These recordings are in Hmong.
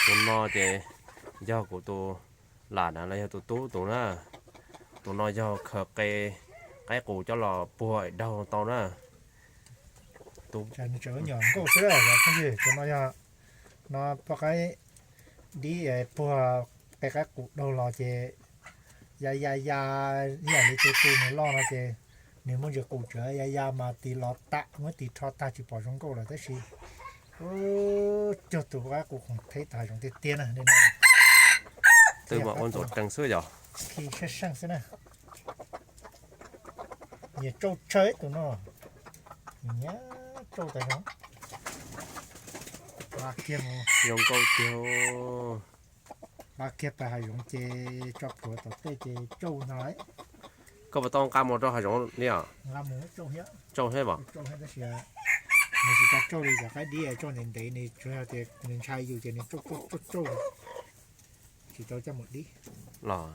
Tus no ces yog kuv tus lam na los yog tus tub tus na. Tus no yog khaws qe qaib qus coj los puag daug tau na. Tus no yog no poj qaib dib puag qe qaib qus daug los ces ya ya ya, ib yam li tus tus nws loj no ces nws muaj ntsis qus tseem ya ya mas tis los tam muab tis rho tag tsis pom zoo nkauj lawm tab sis cuag tus qaib qus khoom theb tag zoov tiag tiag na. Twb mas ua ntxuav rees xwb yog khi sab seej xwb na. Nyiam tsauj tshaj tus no, nyiam tsauj tas zoo. Zoo nkauj tiag. Nqa kiag pais hav zoov ces tso plhuav tom tej ces tsauj ntag. Koj puas tau nqa mus rau hav zoov li os? Tsauj thiab mas. Tab sis nws tsis tau tsauj li cov qaib dib tsauj ntev ntev, nws tsuas yog tias nws ntshai yus ces nws tsauj tsauj tsauj, tsis tau coj mus dib los.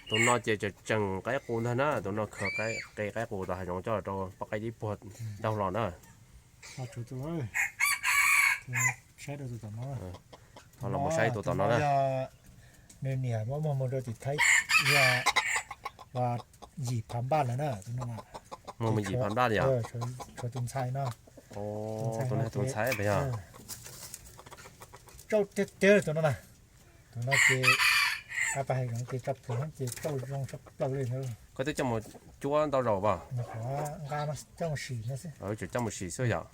Tus no ces tseem tseem qaib qus ntag na, tus no khaws qe qaib qus tom hav zoov coj rau poj qaib dib puag daug los na. Saib rau tus tom no, los mus saib tus tom no na. Nws niam muab muag mus rau tim Thaib, yog yim phav npaj lawm na. Muag mus yim phav npaj li os? Tshuav tus ntxhais no, tus ntxhais no tus ntxhais yog tsauj tiag tiag tus no na. Tus no ces nqa pais hav zoov ces tso plhuav ces tsauj zoo tshaj plaws li. Koj twb coj mus cuab ntau zaus pas? Nqa coj mus sim no xwb. Tseem coj mus sim xwb yom?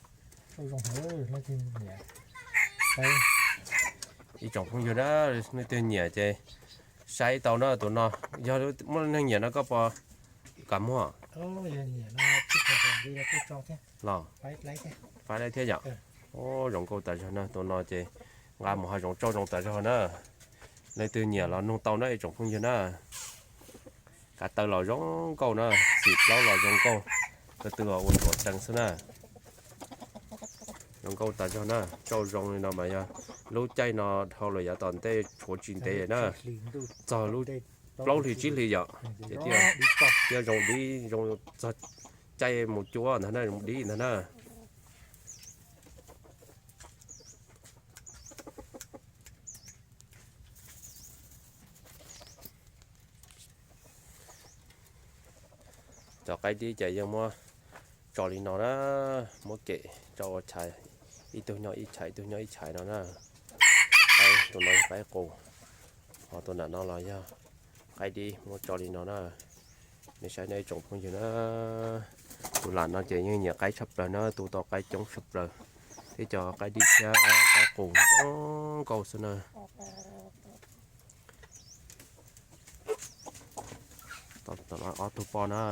Ib tsoom phooj ywg na, leej twg nyiam ces saib tau na tus no. Yog muaj neeg nyiam no koj puas kam muag? Los faib laib thiab yom? Zoo nkauj tas zog na, tus no ces nqa mus hav zoov tsauj zoo tas zog na. Leej twg nyiam los nug tau na ib tsoom phooj ywg na. Kav taw los zoo nkauj na, xim plaub los zoo nkauj, tus twg ua ntxuav rees xwb na. Zoo nkauj tas zog na, tsauj zoo li no mas yog lub caij no dhau los yav tom ntej tshuav tsis ntev na, txog lub plaub hlis tsib hlis yom, ces thiaj zoo dib zoo txog caij mus cuab ntag na, zoo dib ntag na. Cov qaib dib ces yeej muab tso li no na, muab kem tso ua chais, ib tug nyob ib chais ib tug nyob ib chais no na. Tus no yog qaib qus, ho tus nram no los yog qaib dib, muab tso li no na. Nej saib nej ib tsoom phooj ywg na, tus lam no ces yeej nyiam qaib tshaj plaws na, tu tau qaib coob tshaj plaws, thiab cov qaib dib thiab qaib qus zoo nkauj xwb na. Ob tug poj na.